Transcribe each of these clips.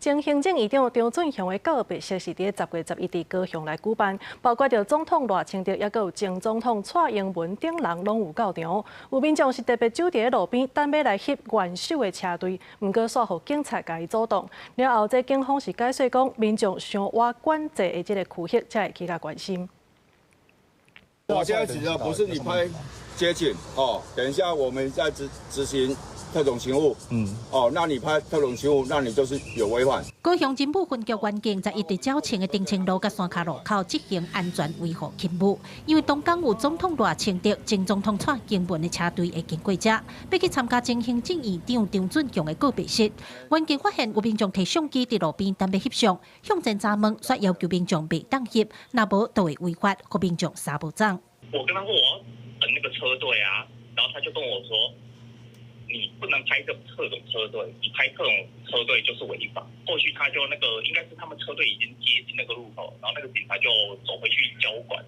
前行政院長張俊雄的告別式是佇10月11佇高雄來舉辦，包括著總統賴清德，抑閣有前總統蔡英文等人攏有到場。有民眾是特別守佇路邊等欲來翕元首的車隊，毋過煞予警察共伊阻擋。了後，這警方是解釋講，民眾傷倚管制的這個區域，才會去共關心。我現在指的不是你拍街景哦，等一下我們在執行特種勤務，哦，那你拍特種勤務，那你就是有違反。高雄警務分局員警十一佇鳥清的澄清路佮山跤路口執行安全維護勤務，因為當天有總統賴清德、前總統蔡英文的車隊會經過遮，欲去參加前行政院長張俊雄的告別式。員警發現有民眾提相機佇路邊等欲翕相，向前查問，煞要求民眾袂當翕，若無就會違法，予民眾三無走。我跟他說我要等那個車隊啊，然後他就跟我說，你不能拍這特種車隊，你拍特種車隊就是違法。後續他就那個應該是他們車隊已經接近那個路口，然後那個警察就走回去交管，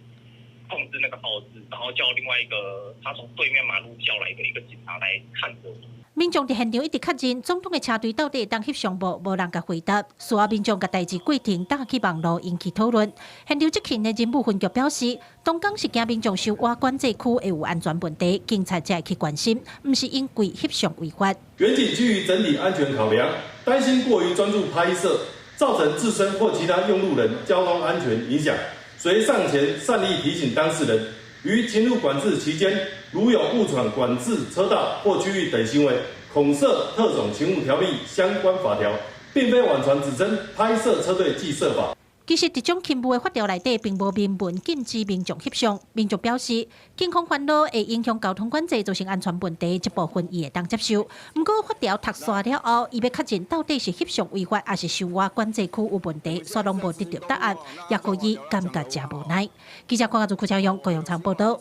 控制那個號誌，然後叫另外一個他從對面馬路叫來的一個警察來看着我。民眾佇現場一直確認總統的車隊到底會當翕相無，無人共回答。事後民眾共代誌過程貼去網路引起討論。現場執勤的警務分局表示，當天是驚民眾傷倚管制區會有安全問題，警察才會去關心，毋是因為翕相違法。員警基於整體安全考量，擔心過於專注拍攝，造成自身或其他用路人交通安全影響，遂上前善意提醒當事人，於進入管制期間，如有誤闖管制車道或區域等行為，恐涉特種勤務條例相關法條，並非網傳指稱拍攝車隊即涉法。其實，這種勤務的法條內底並無明文禁止民眾翕相。民眾表示，警方煩惱會影響交通管制，造成安全問題，這部分伊會當接受。毋過法條讀煞了後，伊欲確認到底是翕相違法，抑是傷倚管制區有問題，煞攏無得著答案，也予伊感覺誠無奈。記者郭家祖、郭朝陽、高陽昌報道。